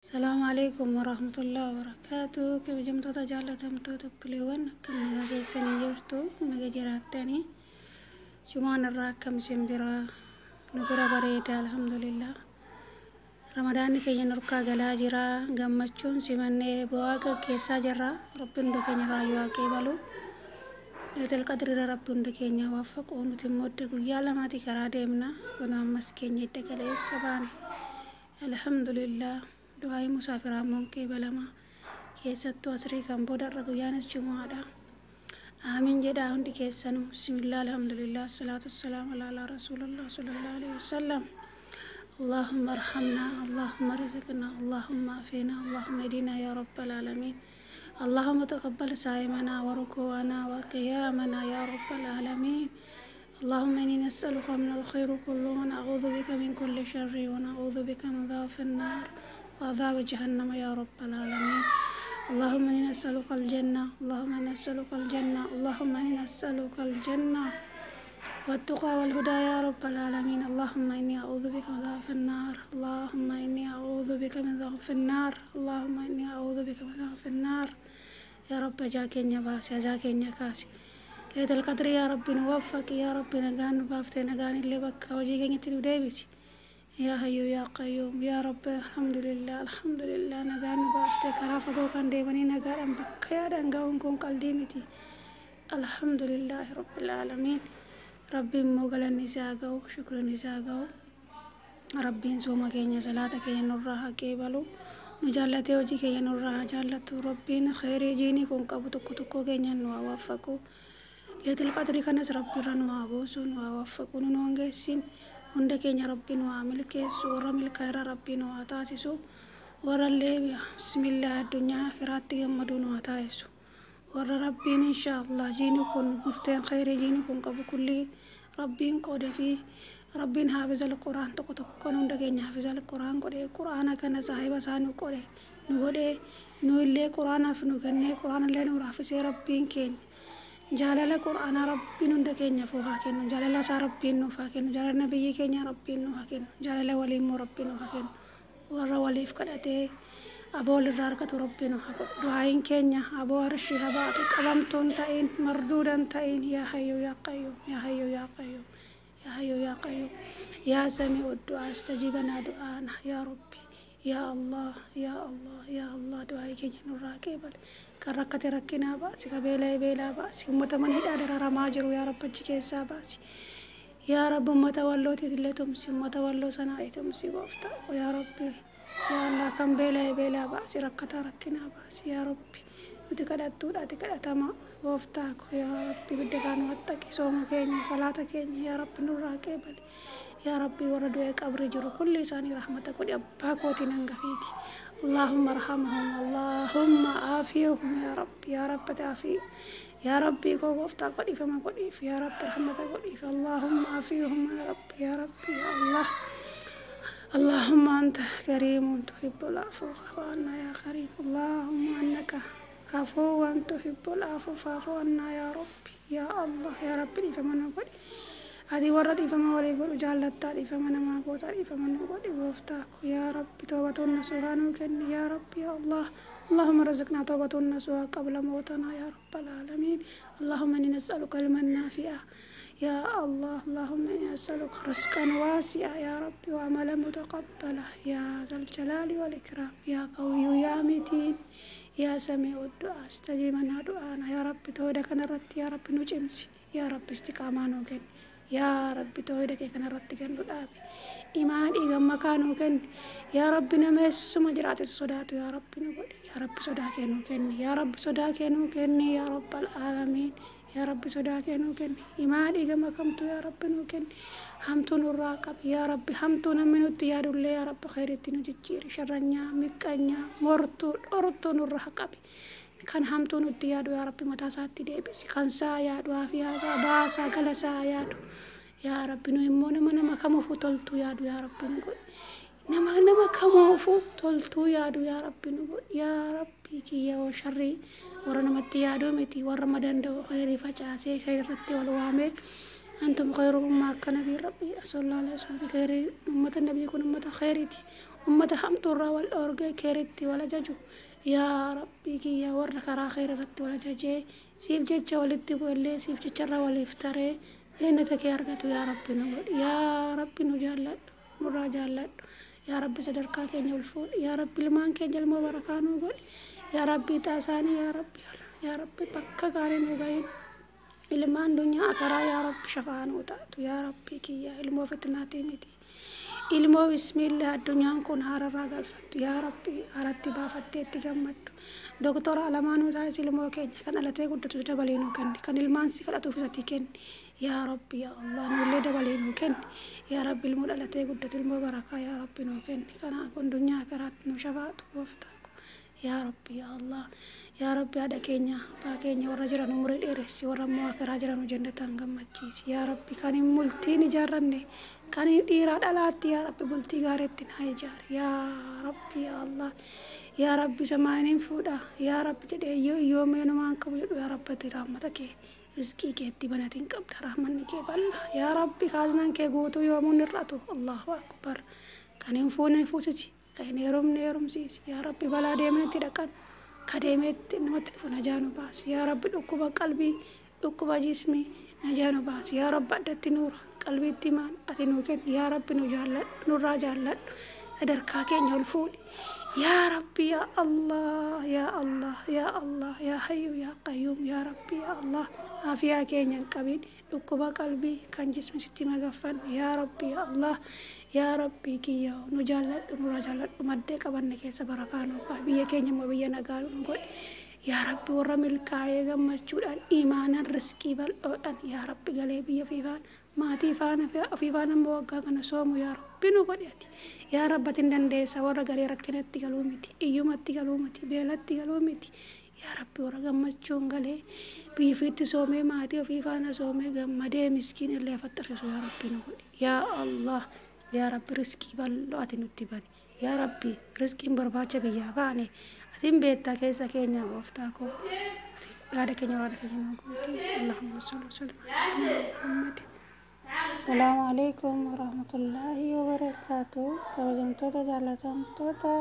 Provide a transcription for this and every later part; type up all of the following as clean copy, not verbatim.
Salaamu alaikum warahmatullahi wabarakatuh. Kabajamtoota jaallatamtoota obboleewwan, akkam nagaa keessanii jirtu? Naga jiraattanii? Jumaan irraa akkam isin bira? Nu bira bareeda, alhamdulillah. Ramadaanni keenya nurkaa galaa jira. Gammachuun simannee bu'aa gaggeessaa jirra. Rabbi hunda keenya raayyuu haa qeebalu. Laylatul Qadriira Rabbi hunda keenya waffaqu. Nuti immoo idda guyyaa lamaati karaa deemna. Kun ammas keenya idda galeessa baane. Alhamdulillah. Du'aa'ii musaafiraa immoo qeebalama. Keessattuu asrii kan booda irra guyyaanis jumu'aadha. Aamin jedhaa hundi keessanuu. Bismillah, alhamdulillah, salaatu wassalamu ala rasuulillah sallallahu alaihi wasallam. اللهم ارحمنا، اللهم ارزقنا، اللهم عافنا، اللهم اهدنا يا رب العالمين. اللهم تقبل صائمنا وركوعنا وقيامنا يا رب العالمين. اللهم إني نسألك من الخير كله، ونعوذ بك من كل شر، ونعوذ بك من عذاب النار وعذاب جهنم يا رب العالمين. اللهم إني نسألك الجنة، اللهم إني نسألك الجنة، اللهم إني نسألك الجنة والتقى والهدى يا رب العالمين. اللهم إني أعوذ بك من ضعف النار، اللهم إني أعوذ بك من ضعف النار، اللهم إني أعوذ بك من ضعف النار يا رب. جاكين باسي جاكين كاسي ليلة القدر يا رب نوفق يا رب. نغان بافتي نغان اللي بكا وجيكين تلو يا حي يا قيوم يا رب. الحمد لله، الحمد لله، nagaan baaftee. Karaa fagoo kan deemanii nagaadhaan bakka yaadan ga'uun kun qalbii miti. الحمد لله رب العالمين. Rabbiin immoo galanni isaa ga'u, shukriin isaa ga'u. Rabbiin sooma keenya, salaata keenya nurraa haa qeebalu. Nu jaallatee hojii keenya nurraa haa jaallatu. Rabbiin kheyrii jiinii kun qabu tokko tokko keenya nu haa waffaqu. Laylatul Qadrii kanas Rabbi irra nu haa buusu, nu haa waffaqu, nu hongeessin. Hunda keenya Rabbi nu haa milkeessu, warra milkaa irra Rabbi nu haa taasisu. Warra illee bismillah addunyaa akhiraatti gammadu nu haa taasisu. Warra Rabbiin inshaallah jiini kun murteen kheyrii jiini kun qabu kulli Rabbiin qoodee fi Rabbiin haafizal Quraan tokko tokkoon hunda keenya haafizal Quraan godhee, Quraana kana saahiba isaa nu godhe, nu godhee, nu illee Quraanaaf nu kennee, Quraana illee nu raafisee. Rabbiin keenya jaalala Quraanaa Rabbiin hunda keenyaaf haa kennu. Jaalala isaa Rabbiin nuuf haa kennu. Jaalala nabiyyi keenya Rabbiin nuuf haa kennu. Jaalala walii immoo Rabbiin nuuf haa kennu. Warra waliif kadhatee aboo walirraa argatu Rabbiin nuuf haa godhu. Du'aayin keenya aboo arshii haa baatu, qabamtuun ta'in, marduudan ta'in. يا حي يا قيوم، يا حي يا قيوم، يا حي يا قيوم، يا سميع الدعاء، استجبنا دعانا يا ربي، يا الله، يا الله، يا الله. Du'aayii keenya nurraa qeebale. Kan rakkate rakkinaa baasi, ka beela'e beelaa baasi. Ummata mana hidhaa dararamaa jiru yaa Rabbi achi keessaa baasi. Yaa Rabbi, ummata wallootiif illee tumsi, ummata walloo sanaa tumsi gooftaa. Yaa Rabbi, yaa Allah, kan beela'e beelaa baasi, rakkataa rakkinaa baasi. Yaa Rabbi, nuti kadhattuudha, ati kadhatamaa gooftaa ko. Yaa Rabbi, bidda kaan wattaqi. Sooma keenya, salaata keenya yaa Rabbi nurraa qeebale. Yaa Rabbi, warra du'ee qabri jiru kulli isaanii rahmata godhi. Abbaa kootiin hangafiiti. اللهم ارحمهم، اللهم عافيهم يا رب. يا رب تعافي يا ربي koo gooftaa godhiifama godhiif. Yaa Rabbi, rahmata godhiif. اللهم عافيهم يا رب، يا ربي، يا الله. اللهم أنت كريم تحب العفو فاعف عنا يا كريم. اللهم إنك عفو تحب العفو فاعف عنا يا ربي، يا الله. يا ربي، dhiifama nu godhi. Ati warra dhiifama walii godhu jaallattaa, dhiifama namaa gootaa, dhiifama nu godhi gooftaa ko. Yaa Rabbi, toobatoon nasuhaa nuu kenni. Yaa Rabbi, yaa Allah. اللهم رزقنا توبة نصوحا قبل موتنا يا رب العالمين. اللهم إني نسألك علما نافعا يا الله. اللهم إني أسألك رزقا واسعا يا ربي وعملا متقبلا يا ذا الجلال والإكرام، يا قوي يا متين، يا سميع الدعاء، استجيبنا دعانا يا ربي. توحيد kanarratti yaa Rabbi nu cimsi. Yaa Rabbi, istiqaamaa nuu kenni. Yaa Rabbi, toohida kee kanarratti kennu dhaabi. Imaan dhiigan makaa nuu kenni. Yaa Rabbi, nama eessuma jiraate sodaatu yaa Rabbi nu godhi. Yaa Rabbi, sodaa kee nuu kenni. Yaa Rabbi, sodaa kee nuu kenni. يا رب العالمين، yaa Rabbi, sodaa kee nuu kenni. Imaan dhiiga makamtu yaa Rabbi nuu kenni. Hamtuu nurraa qabi yaa Rabbi. Hamtuu namni nutti yaadullee yaa Rabbi khayritti nu jijjiiri. Sharranyaa, miqqanyaa, mortuu, dhortuu nurraa qabi. Kan hamtuu nutti yaadu yaa Rabbi mataa isaatti deebisi. Kan saa yaadu, afiyaasaa baasaa galasaa yaadu yaa Rabbi. Nu immoo nama nama kamuufuu toltuu yaadu yaa Rabbi nu godhi. Nama nama kamuufuu toltuu yaadu yaa Rabbi nu godhi. Yaa Rabbi kiyya, oo sharrii warra namatti yaaduu miti, warra ma danda'u khayrii facaasee khayrii irratti wal waamee. أنتم خير أمة akka nabii Rabbi sallallahu alaihi wasallam. Khayrii ummata nabii kun ummata khayriiti. Ummata hamtuurraa wal dhoorgee keeritti wal ajaju. Yaa Rabbii kiyya, warra karaa kheyra irratti wal ajajee siif jecha walitti bu'ellee siif jecharra waliif taree jannata kee argatu yaa Rabbi nu godhi. Yaa Rabbi nu jaalladhu, nurraa jaalladhu. Yaa Rabbi sadarkaa keenya ol fuudhi. Yaa Rabbi ilmaan keenya ilmoo barakaa nu godhi. Yaa Rabbi ixaa isaanii yaa Rabbi, yaa Rabbi bakka gaarii nu gahin. Ilmaan dunyaa akaraa yaa Rabbi shafaa nuu taatu. Yaa Rabbi kiyya, ilmoo fitnaatii miti, ilmoo bismillah addunyaan kun haararraa galfattu yaa Rabbi haaratti baafattee itti gammaddu. Doktora alamaanuu taasisi ilmoo keenya. Kan dhalatee guddatu dabalee nuu kenni, kan ilmaan si kadhatuuf isatti kenni. Yaa Rabbi yaa Allah, nullee dabalee nuu kenni. Yaa Rabbi ilmoo dhalatee guddatu, ilmoo barakaa yaa Rabbi nuu kenni. Kanaa kun dunyaa akaraatti nu shafaatu gooftaa ko. Yaa Rabbi yaa Allah, yaa Rabbi haadha keenya abbaa keenya warra jiran umurii dheeressi, warra immoo akiraa jiran jannataan gammachiisi. Yaa Rabbi kan hin bultiin ijaarranne, kan dhiiraa dhalaatti yaa Rabbi bultii gaariitti naa ijaari. Yaa Rabbi yaa Allah, yaa Rabbi samaaniin fuudha yaa Rabbi jedhee yoo yoomeenumaan qabu jedhu yaa Rabbi ati rahmata kee rizqii keetti banatiin qabda, rahmanni kee bal'aa. Yaa Rabbi kaaznaan kee guutuu yoomuun hir'atu. Allahu akbar. Kan hin fuune fuusisi, kan hin heerumne heerumsiisi. Yaa Rabbi balaa deemeetti dhaqan ka deemeetti namatti dhufu najaa nu baasi. Yaa Rabbi dhukkuba qalbii, dhukkuba jismii najaa nu baasi. Yaa Rabbi addatti nuura qalbiitti maan ati nuu kenni. Yaa Rabbi nu jaalladhu, nurraa jaalladhu, sadarkaa keenya ol fuudhi. Yaa Rabbi yaa Allah, yaa Allah, yaa Allah, yaa Hayyu yaa Qayyuum, yaa Rabbi yaa Allah, aafiyaa keenya hin qabin, dhukkuba qalbii kan jismi sitti magaffan. Yaa Rabbi yaa Allah, yaa Rabbi kiyya nu jaalladhu, nurraa jaalladhu, maddee qabanne keessa barakaa nuu kaa, biyya keenya immoo biyya nagaa nu godhi. Yaa Rabbi warra milkaa'ee gammachuudhaan imaanan riskii bal'oodhaan yaa Rabbi galee biyya ofii faana maatii faana ofii faana immoo waggaa kana soomu yaa Rabbi nu godhi ati. Yaa Rabbi ati hin dandeessa. Warra galee rakkinatti galuu miti, iyyumatti galuu miti, beelatti galuu miti. Yaa Rabbi warra gammachuun galee biyya ofiitti soomee maatii ofii faana soomee gammadee miskiin illee afaxxarsiisu yaa Rabbi nu godhi. Yaa Allah, yaa Rabbi riskii bal'oo ati nutti bani. Yaa Rabbi riskiin barbaacha biyyaa baane atiin beektaa keessa keenya gooftaa koo ati yaada keenya muraada keenya nuu guuti. Allahumma salli wa sallim ala Muhammad. Salaamu alaikum warahmatullaahi wabarakaatu. Kabajamtoota jaallatamtoota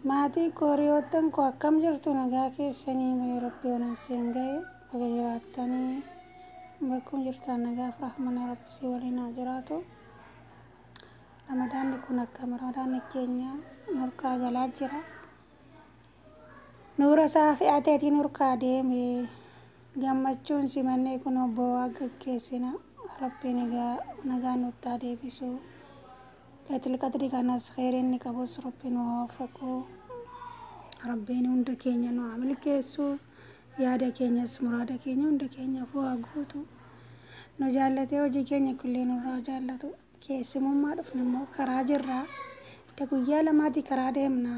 maatii koo, hiriyoottan koo, akkam jirtu? Nagaa keessanii? Mee Rabbi onan siin ga'e baga jiraattanii. Bakkuma jirtan nagaaf rahmana Rabbi si waliin haa jiraatu. Ramadaanni kun akkam? Ramadaanni keenya nurkaa galaa jira. Nuura isaa fe'ateetiin nurkaa deeme. Gammachuun simannee kun boo'aa gaggeessina. Rabbiin egaa nagaan nutti haa deebisu. Laylatul Qadri kanas kheyriin inni qabus Rabbi nu haa waffaqu. Rabbiin hunda keenya nu haa milkeessu. Yaada keenyas muraada keenya hunda keenyaaf haa guutu. Nu jaallatee hojii keenya kullee nurraa jaallatu. Keessumummaa dhufne immoo karaa jirraa. Da guyyaa lamaati karaa deemna.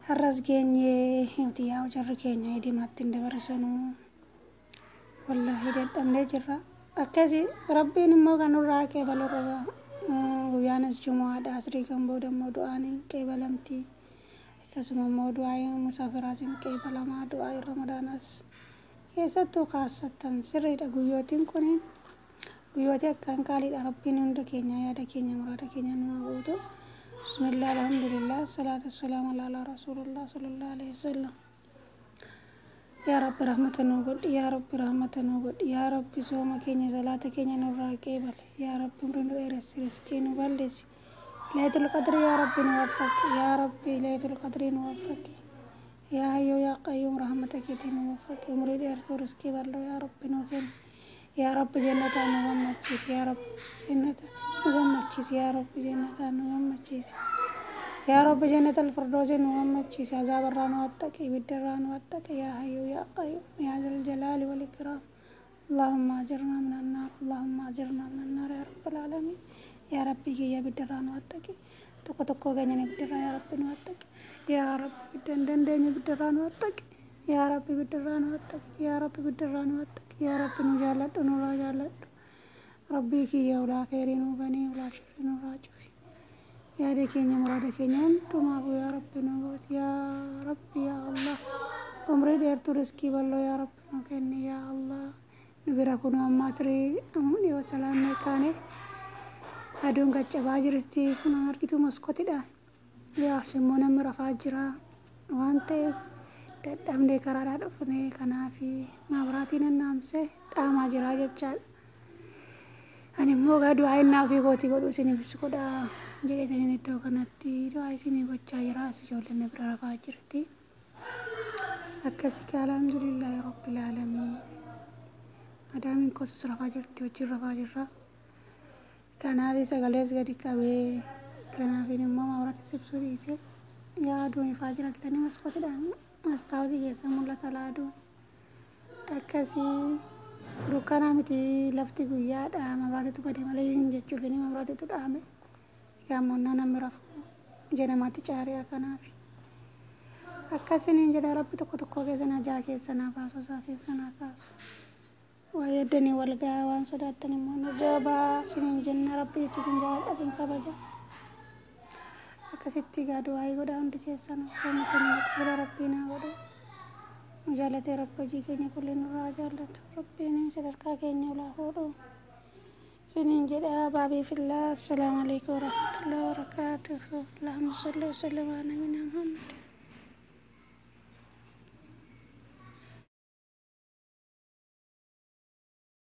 Har'as geenyee nuti yaa jarri keenya idimaatti hin dabarsanuu. Wallaahi dadhabnee jirra. Akkasi Rabbiin immoo kan nurraa qeebalu irra guyyaanis jumu'aadha. Asrii kan booda immoo du'aan hin qeebalamti. Akkasuma immoo du'aa musaafiraas hin qeebalamaa, du'aa ramadaanaas keessattuu kaasattan sirriidha. Guyyootiin kun guyyootii akkaan qaaliidha. Rabbiin hunda keenya yaada keenya muraada keenya nu haa guutu. Bismillah, alhamdulillah, salaatu wassalaamu ala rasuulillah sallallahu alaihi wasallam. Yaa Rabbi rahmata nuu godhi, yaa Rabbi rahmata nuu godhi, yaa Rabbi sooma keenya salaata keenya nurraa qeebale, yaa Rabbi umrii nu dheeressi, riskii nu balleessi. Laylatul Qadri yaa Rabbi nu waffaqi, yaa Rabbi Laylatul Qadri nu waffaqi. Yaa Hayyu yaa Qayyuum rahmata keetiin nu waffaqi, umrii dheertuu riskii bal'oo yaa Rabbi nuu kenni. Yaa Rabbi jannataan nu gammachiisi, yaa Rabbi jannata nu gammachiisi, yaa Rabbi jannataan nu gammachiisi. Yaa Rabbi jannatal firdoosi nu gammachiisi, azaabarraa nu hattaqi, ibiddarraa nu hattaqi. Yaa Hayyu yaa Qayyuum yaa Zal Jalaali wal Ikraam. Allahumma ajirnaa min annaar, Allahumma ajirnaa min annaar yaa Rabbal aalamiin. Yaa Rabbi kiyya ibiddarraa nu hattaqi. Tokko tokkoo keenyan ibiddarraa yaa Rabbi nu hattaqi. Yaa Rabbi ibidda hin dandeenye ibiddarraa nu hattaqi. Yaa Rabbi ibiddarraa nu hattaqi. Yaa Rabbi ibiddarraa nu hattaqi. Yaa Rabbi nu jaalladhu, nurraa jaalladhu. Rabbii kiyya ulaa kheyrii nuu banii, ulaa sharrii nurraa cufi. Yaada keenya muraada keenya hundumaafuu yaa Rabbi nu gooti. Yaa Rabbi yaa Allah. Umrii dheertuu riskii bal'oo yaa Rabbi nu kenni yaa Allah. Nu bira kunoo amma asrii dhiyoo salaannee kaane. Aduun qaccabaa jirti, kun argitu maskootiidhaan. Yaas immoo namni rafaa jira waan ta'eef dadhabnee karaadhaa dhufne, kanaaf maabiraatiin annaamsee dhaamaa jira jechaadha. Ani immoo egaa du'aa innaa ofii kootii godhu isiniifis godhaa jedheetaniin iddoo kanatti du'aa isinii gochaa jira. As ijoolleen na bira rafaa jirti. Akkasii alhamdulillahi rabbil aalamiin. Madaamiin koos rafaa jirti, wajjin rafaa jirra. Kanaaf sagalees gadi qabee, kanaaf immoo maabiraatii ibsuu dhiise. Yaa aduun ifaa jira, argitanii maskootiidhaan mastaawwatii keessa mul'ata laaduun. Akkasii dukkanaa miti, lafti guyyaadha, maabiraatiitu bade malee hin jechuuf maabiraatiitu dhaame. Egaa immoo namni rafu ija namaatti caari'a kanaaf. Akkasiniin jedha, rabbi tokko tokko keessa najaa keessa naa baasu, isaa keessa naa kaasu. Waa yaddanii wal gahaa, waan sodaattan immoo najaa baa siniin jenna, rabbi jechi isin jaalladha, isin kabaja. Akkasitti egaa du'aa godhaa hundi keessan, keenya keenya maqbuula rabbii naa godhu. Nu jaallatee rabbi hojii keenya kulli nurraa jaallatu. Rabbiin sadarkaa keenya olaa fuudhu. Siniin jedha baabii fillaa. Assalaamu alaikum warahmatullahi wabarakatuh. Allahumma salli wa sallim ala nabiyina Muhammad.